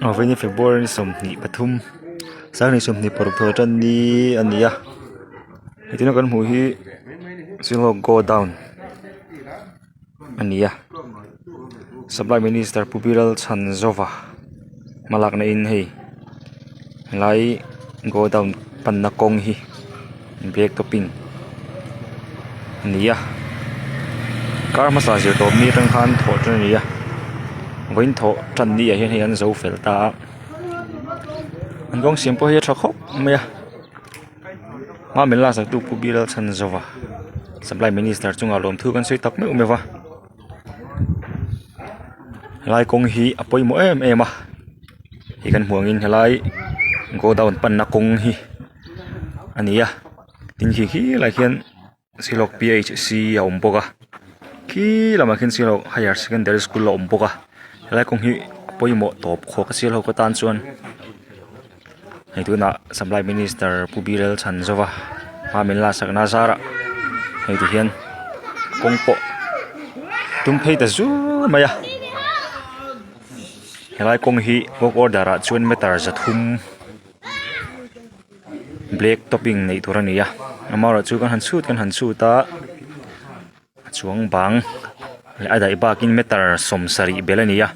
Aw vawiin February 23 sanghnih 26 thawh tan ni a ni a hei tuna kan hmuh hi Sialhawk godown a ni a supply minister Pu Biral Chhanzova hmalakna in hei helai godown panna kawng hi black topping a ni a kar hmasa zir tawp ni atang khan thawh tan a ni a vawiin thawh tan ni ah hian hei an zo fel ta a an kawng siam pawh hi a tha khawp mai a hma min laksak tu Pu Biral Chhanzova supply minister chungah lawmthu kan sawi tak meuh meuh va helai kawng hi a pawimawh em em a hei kan hmuh angin helai godown panna kawng hi a ni a tin khi khi lai khian Silawk P H C a awm bawk a khi lamah khian Silawk higher secondary school a awm bawk a helai kawng hi a pawimawh tawp khawk a Sialhawk atan chuan hei tunah supply minister Pu Biral Chhanzova hma min laksak na zarah hei ti hian kawng pawh tum phei ta zur mai a helai kawng hi work order ah chuan meter 300 black topping neih tur a ni a amaherawhchu kan han chhut kan han chhut a a chuang bang leh a daih bakin meter 70 bel a ni a.